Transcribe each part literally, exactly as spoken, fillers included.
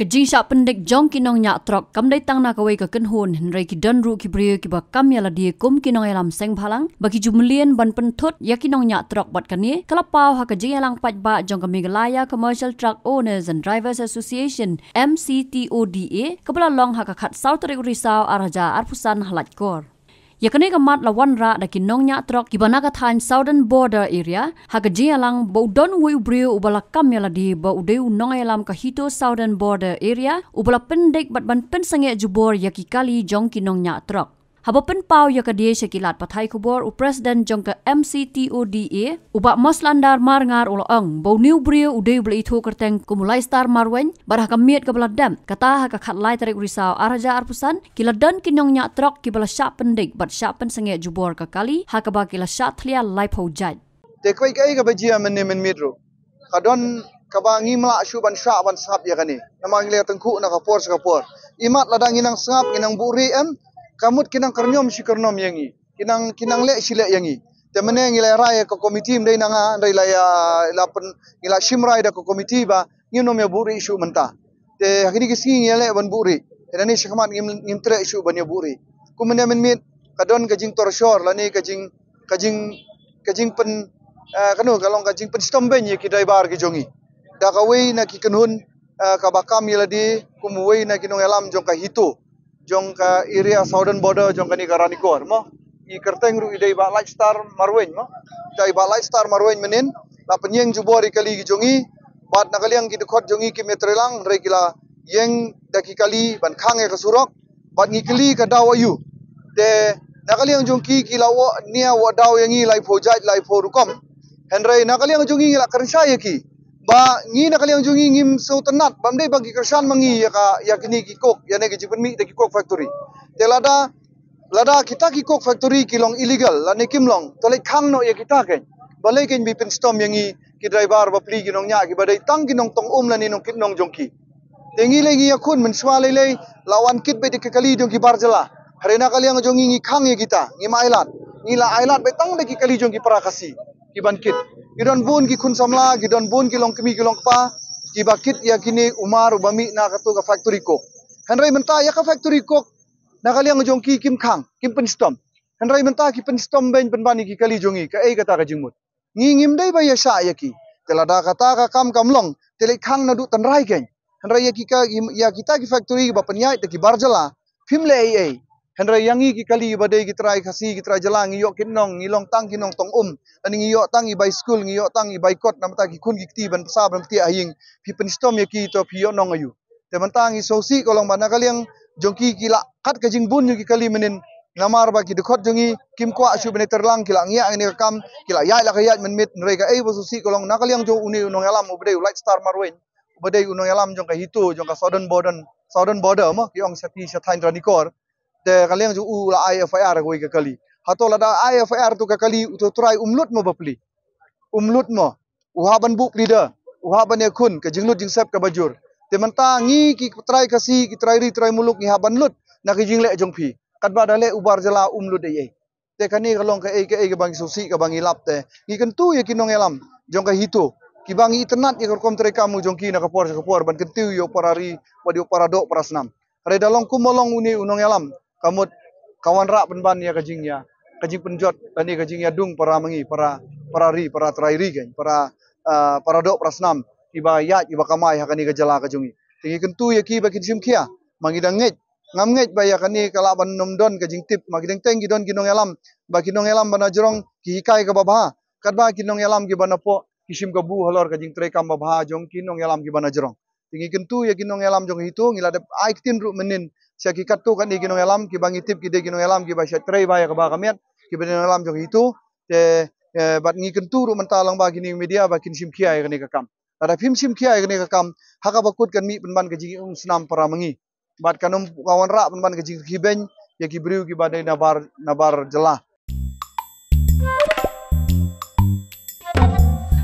Ka jingshah pyndik jong ki nongñiah trok kam dei tang na kawei ka kynhun, hynrei ki don ruh ki briew kiba kam ïa lade kum ki nongïalam seng bhalang ba ki ju mlien ban pynthut ïa ki nongñiah trok bad kane ka la paw ha ka jingïalang paidbah jong ka Meghalaya Commercial Truck Owners and Drivers Association, M C T O D A, kaba la long ha ka khatsaw tarik u Risaw arhajar arphew san ha Laitkor. Ïa kane ka mat la wanrah da ki nongñiah trok kiba na ka thaiñ Southern Border Area ha ka jingïalang ba u don uwei u briew uba la kam ïa lade ba u dei u nongïalam ka HITO Southern Border Area uba la pyndik bad ban pynsangeh jubor ïa ki kali jong ki nongñiah trok. Haba pynpaw ïa ka dei sha ki lad pathai khubor, u President jong ka M C T O D A, u Bah Moslandar Marngar, u la ong ba une u briew u dei uba la ithuh kyrteng kum u Lightstar Marwein, bad ha ka miet kaba la dep, kata ha ka khatlai tarik u Risaw arhajar arphew san, ki la don ki nongñiah trok kiba la shah pyndik bad shah pynsangeh jubor ka kali, ha kaba ki la shah thlia laiphew jait. Te kawei kaei kaba jia mynne mynmiet ruh, ka don kaba ngim lah shuh ban shah ban sngap ïa kane. Namar ngi la tyngkhuh na ka por sha ka por. Imat lada ngi nang sngap, ngi nang buhrieh em, ka mut ki nang kyrñiom shi kyrñiom ïa ngi, ki nang, ki nang leh shi leh ïa ngi. Te mynne ngi la rai ïa ka komiti, ym dei na nga, hynrei la ïa, la pyn, ngi la shim rai da ka komiti ba ngim nym ïa buhrieh shuh mynta. Te ha kine ki sngi ngi ïaleh ban buhrieh. Te nangne shakhmat ngim, ngim treh shuh ban ïa buhrieh. Kum mynne mynmiet ka don ka jingtorshor lane ka jing, ka jing, ka jingpyn, eh, kano ka long, ka jingpynshitom beiñ ïa ki driver ki jong ngi da kawei na ki kynhun, eh, kaba kam ïa lade kum uwei na ki nongïalam jong ka HITO jong ka area Southern Border jong kane ka Ranikor mo. I kyrteng ruh i dei i Bah Lightstar Marwein mo. Te i Bah Lightstar Marwein mynhynnin la pynïeng jubor ïa ki kali ki jong ngi, bad na ka liang ki dkhot jong ngi kim ïatreilang, hynrei ki la ïeng da ki kali ban khang ïa ka surok, bad ngi kylli ka daw aïu. Te na ka liang jong ki, ki la wad nia wad daw ïa ngi laiphew jait laiphew rukom. Hynrei na ka liang jong ngi ngi la kren shai ïa ki ba ngi na ka liang jong ngi ngim sngewtynnat, bym dei ba ki kyrshan ma ngi ïa ka, ïa kine ki coke, ïa ne ki jingpynmih da ki coke factory. Te lada, lada kita ki coke factory ki long illegal lane kim long, to leit khang noh ïa kita kein. Balei kein ba pynshitom ïa ngi ki driver bapli ki nongñiah kiba dei tang ki nongtong um lane nongkit nong jong ki. Te ngi lei ngi ïakhun mynshuwa lei lei la wan kit beit ïa ki kali jong ki bar jylla. Hynrei na ka liang jong ngi ngi khang ïa kita, ngim ailad. Ngi la ailad beit tang da ki kali jong ki para Khasi ki ban kit. Ki don bun ki khun samla, ki don bun ki longkmie ki longkpa kiba kit ïa kine u mar uba mih na kato ka factory coke. Hynrei mynta ïa ka factory coke na ka liang jong ki kim khang, kim pynshitom. Hynrei mynta ki pynshitom beiñ pynban ïa ki kali jong ngi, kaei kata ka jingmut? Ngi ngim dei ban ïa shah ïa ki. Te lada kata ka kam kam long, te leit khang naduh tynrai kein. Hynrei ïa ki ka, ïa kita ki factory ba pynïaid da ki bar jylla, phim leh ei ei. Hynrei ïa ngi ki kali ba dei ki trai Khasi, ki trai jylla, ngi ïoh kit nong, ngi long tang ki nongtong um. Lane ngi ïoh tang i bai skul, ngi ïoh tang i bai kot, namar ta ki khun ki kti ban pynsa ban pyntiah ha ïing. Phi pynshitom ïa ki, to phi ïoh nong aïu? Te mynta ngi sngewsih ka long ba na ka liang jong ki, ki la kat ka jingbun jong ki kali mynhynnin. Namar ba ki dkhot jong ngi kim kwah shuh ban ïatreilang, ki la ngiah ïa kane ka kam, ki la ïaid la ka ïaid mynmiet, hynrei kaei ba sngewsih ka long na ka liang jong une u nongïalam uba dei u Lightstar Marwein, uba dei u nongïalam jong ka HITO, jong ka Southern Border, Southern Border mo, ki ong sha ti sha thaiñ Ranikor. Te ka liang jong u la ai F I R ha kawei ka kali. Hato lada ai F I R to ka kali, uto u trai um lut mo bapli? Um lut mo? U hap ban buh pleader, u hap ban ïakhun, ka jinglut jingsep kaba jur. Te mynta ngi ki trai Khasi, ki trai ri trai muluk, ngi hap ban lut na ka jingleh jong phi. Katba da leh u bar jylla um lut ei ei. Te kane ka long kaei kaei kaba ngi sngewsih kaba ngi lap. Te ngi kyntu ïa ki nongïalam jong ka HITO kiba ngi itynnad ïa ka rukom treikam jong ki na ka por sha ka por, ban kyntiew ïa u para ri bad ïa u para doh para snam. Hynrei da long kumba long une u nongïalam, ka mut ka wanrah pynban ïa ka jingïa, ka jingpynjot lane ka jingïadung para ma ngi, para, para ri, para trai ri kein, para, ah, para doh para snam kiba ïaid kiba kamai ha kane ka jylla ka jong ngi. Te ngi kyntu ïa ki ba kin shim khia. Ma ngi dang ngeit, ngam ngeit ba ïa kane ka lah ban nym don ka jingtip. Ma ki dang teng ki don ki nongïalam, ba ki nongïalam ba na jrong ki hikai kaba bha, katba ki nongïalam kiba na poh ki shim kabu halor ka jingtreikam ba bha jong ki nongïalam kiba na jrong. Te ngi kyntu ïa ki nongïalam jong HITO, ngi la dep ai ktien ruh mynhynnin sha ki katto katne ki nongïalam kiba ngi tip ki dei ki nongïalam kiba shait trei bha ïa kaba ka miat, kiba dei nongïalam jong HITO. Te, eh, bad ngi kyntu ruh mynta lang ba kine media ba kin shim khia ïa kane ka kam. Lada phim shim khia ïa kane ka kam, ha kaba kut kan mih pynban ka jingïaumsnam para ma ngi. Bad kan ym ka wanrah pynban ka jingkyrkhi beiñ ïa ki briew kiba dei na bar, na bar jylla.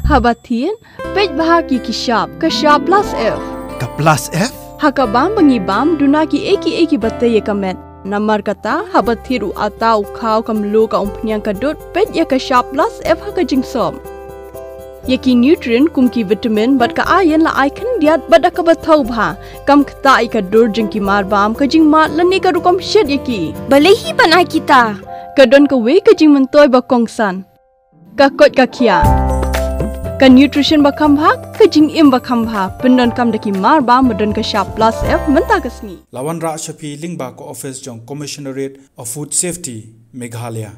Haba thied, peit bha ki ki shap, ka shap Plus F. Ka Plus F? Ha ka bam ba ngi bam, duna kiei kiei kiba tei ïa ka met. Namar kata, haba thied u atta, u khaw, ka mluh, ka umphniang, ka dud, peit ïa ka shap Plus F ha ka jingsop. Ïa ki nutrient kum ki vitamin bad ka iron la ai khyndiat bad da kaba thaw bha. Kam ktah ïa ka dur jong ki marbam, ka jingmad lane ka rukom shet ïa ki. Balei hi ban ai kita? Ka don kawei ka jingmyntoi ba kongsan. Ka koit ka khiah. Ka nutrition ba kham bha, ka jingim ba kham bha. Pyndonkam da ki marbam ba don ka shap plus F mynta ka sngi. La wanrah sha phi lyngba ka office jong Commissionerate of Food Safety, Meghalaya.